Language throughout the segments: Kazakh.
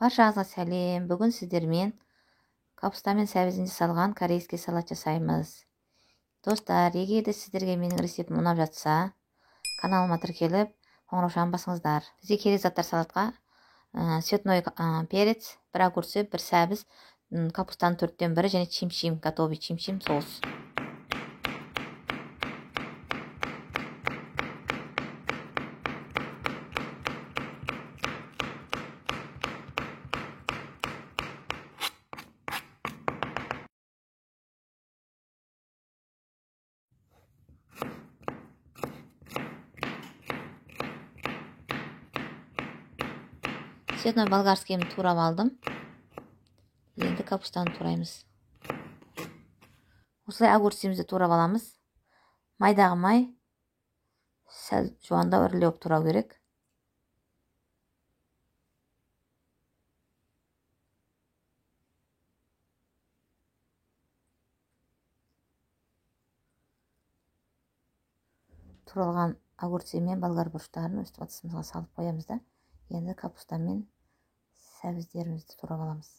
Баршаңызға сәлем. Бүгін сіздермен капуста мен сәбізден жасалған корейский салат жасаймыз. Достар, егер де сіздерге менің рецептім ұнап жатса, каналыма тіркеліп, қоңыраушаны басыңыздар. Бізге керек заттар салатқа цветной перец, бір огурцы, бір сәбіз, капустаның 1/4 және чимчим, готовый чимчим соус. Цветной болгарскийімді турап алдым. Енді капустаны тураймыз. Осылай огурцымызды турап аламыз. Майдағы май сәл жуандау ірілеу болып турау керек. Туралған огурцы мен болгар бұрыштарын өстіп ыдысымызға салып қоямыз да. Енді капуста мен сәбіздерімізді турап аламыз.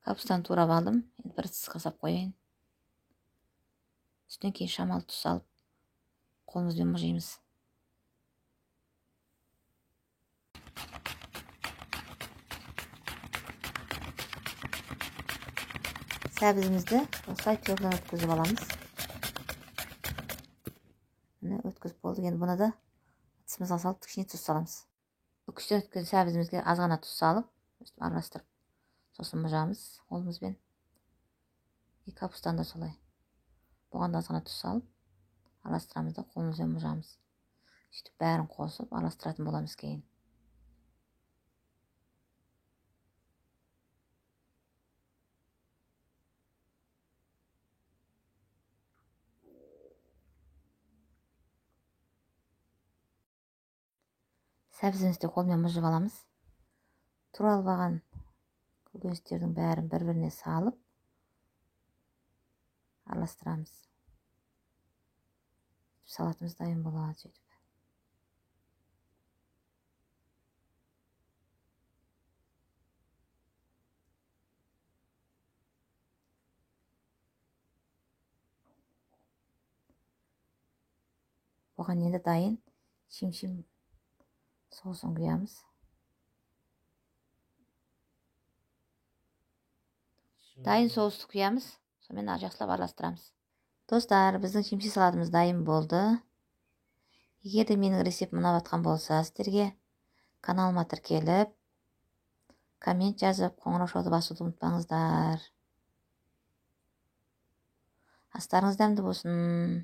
Капустаны турап алдым. Енді бір ыдысқа салып қояйын. Үстіне кейін шамалы тұз салып, қолымызбен мұжимыз. Сәбізімізді осылай терден өткізіп аламыз. Міне өткізіп болдық. Енді бұны да ыдысымызға салып, кішкене тұз саламыз. Үкіштен өткен сәбізімізге аз ғана тұз салып, өстіп араластырып, сосын мұжамыз қолымызбен. И капустаны да солай. Бұған да аз ғана тұз салып, араластырамыз да қолымызбен мұжамыз. Сөйтіп бәрін қосып араластыратын боламыз кейін. Сәбізімізді қолмен мұжып аламыз. Туралып алған көкөністердің бәрін бір-біріне салып араластырамыз. Салатымыз дайын болады сөйтіп. Бұған енді дайын чимчим соусын құямыз. Дайын соусты құямыз, сонымен жақсылап араластырамыз. Достар, біздің чимчи салатымыз дайын болды. Егер де менің рецептім ұнап жатқан болса, сіздерге каналыма тіркеліп, коммент жазып, қоңыраушаны басуды ұмытпаңыздар. Астарыңыз дәмді болсын.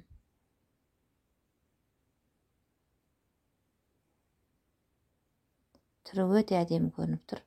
Түрі өте әдемі көрініп тұр.